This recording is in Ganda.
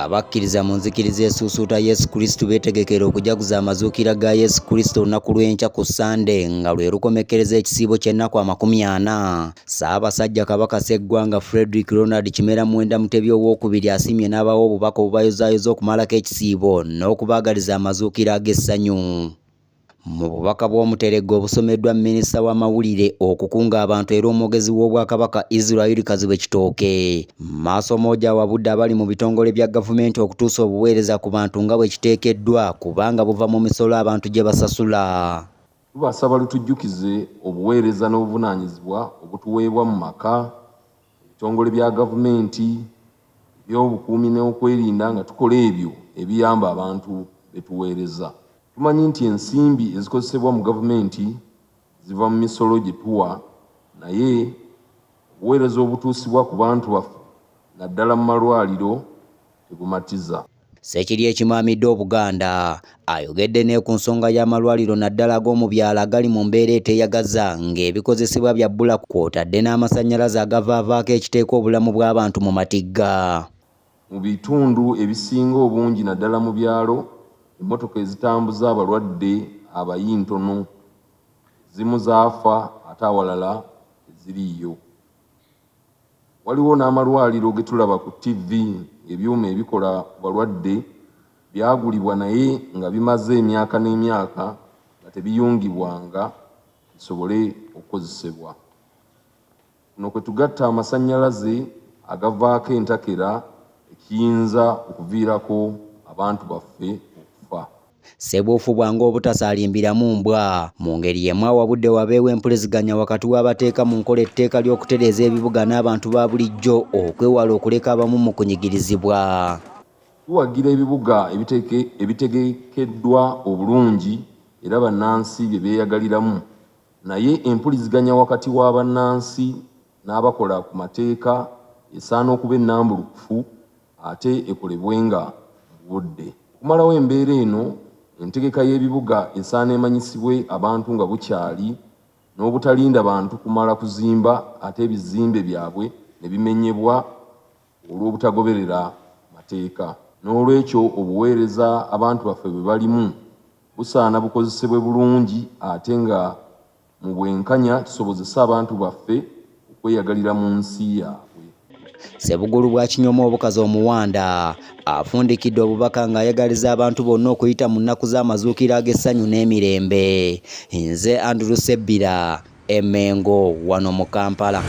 Abakkiriza mu nzikiriza esuusuuta Yesu Kristo beetegekera okujaguza amazuukira ga Yesu Kristo olunaku lw'enkya ku Ssande nga lwe lukomekkereza ekisiibo ky'ennaku 40. Ssaabasajja Kabaka Sseggwanga Frederick Ronald Kimera Muwenda Mutebi Owookubiri asiimye n'abawa obubaka obubayozaayoza okumalako ekisiibo n'okubaagaliza amazuukira ag'essanyu. Mu bubaka bw'Omuteregga obusomeddwa minisita w'amawulire okukunga abantu era omwogezi w'Obwakabaka Israel Kazibwe Kitooke, Maasomoogi awabudde abali mu bitongole bya gavumenti okutuusa obuweereza ku bantu nga bwe kiteekeddwa kubanga buva mu misolo abantu gye basasula. Tubasaba lutujjukize obuweereza n'obuvunaanyizibwa obutuweebwa mu maka, ebitongole bya gavumenti, eby'obukuumi n'okwerinda nga tukola ebyo ebiyamba abantu be tuweereza. Tumanyi nti ensimbi ezikozesebwa mu gavumenti ziva mu misolo gye tuwa naye obuweereza obutuusibwa ku bantu baffe naddala mu malwaliro tebumatiza. Ssekirye ekimaamidde Obuganda ayogedde ne ku nsonga y'amalwaliro naddala ag'omu byalo agali mu mbeera eteeyagaza ng'ebikozesebwa bya bbula kw'otadde n'amasannyalaze agavaavaako ekiteeka obulamu bw'abantu mu matigga. Mu bitundu ebisinga obungi naddala mu byalo, emmotoka ezitambuza abalwadde abayi ntono, ezimu zaafa ate awalala teziriiyo. Waliwo n'amalwaliro ge tulaba ku ttivvi ng'ebyuma ebikola ku balwadde byagulibwa naye nga bimaze emyaka n'emyaka nga tebiyungibwanga bisobole okukozesebwa. Kuno kwe tugatta amasannyalaze agavaako entakera ekiyinza okuviirako abantu baffe okufa. Ssebuufu bwangu obutasaalimbiramu mbwa. Mu ngeri y'emu awabudde wabeewo empuliziganya wakati w'abateeka mu nkola etteeka ly'okutereeza ebibuga n'abantu ba bulijjo okwewala okuleka abamu mu kunyigirizibwa. Tuwagira ebibuga ebitegekeddwa obulungi era bannansi bye beeyagaliramu naye empuliziganya wakati wa bannansi n'abakola ku mateeka esaana okuba ennambulukufu ate ekolebwenga mu budde. Okumalawo embeera eno, entegeka y'ebibuga esaana emanyisibwe abantu nga bukyali n'obutalinda bantu kumala kuzimba ate ebizimbe byabwe ne bimenyebwa olw'obutagoberera mateeka. Noolwekyo obuweereza abantu baffe bwe balimu busaana bukozesebwe bulungi ate nga mu bwenkanya kisobozese abantu baffe okweyagalira mu nsi yaabwe. Ssebugulu bwa Kinyomo obukazi omuwanda afundikidde obubaka ng'ayagaliza abantu bonna okuyita mu nnaku z'amazuukira ag'essanyu n'emirembe. Nze Andrew Ssebbira e Mengo wano mu Kampala.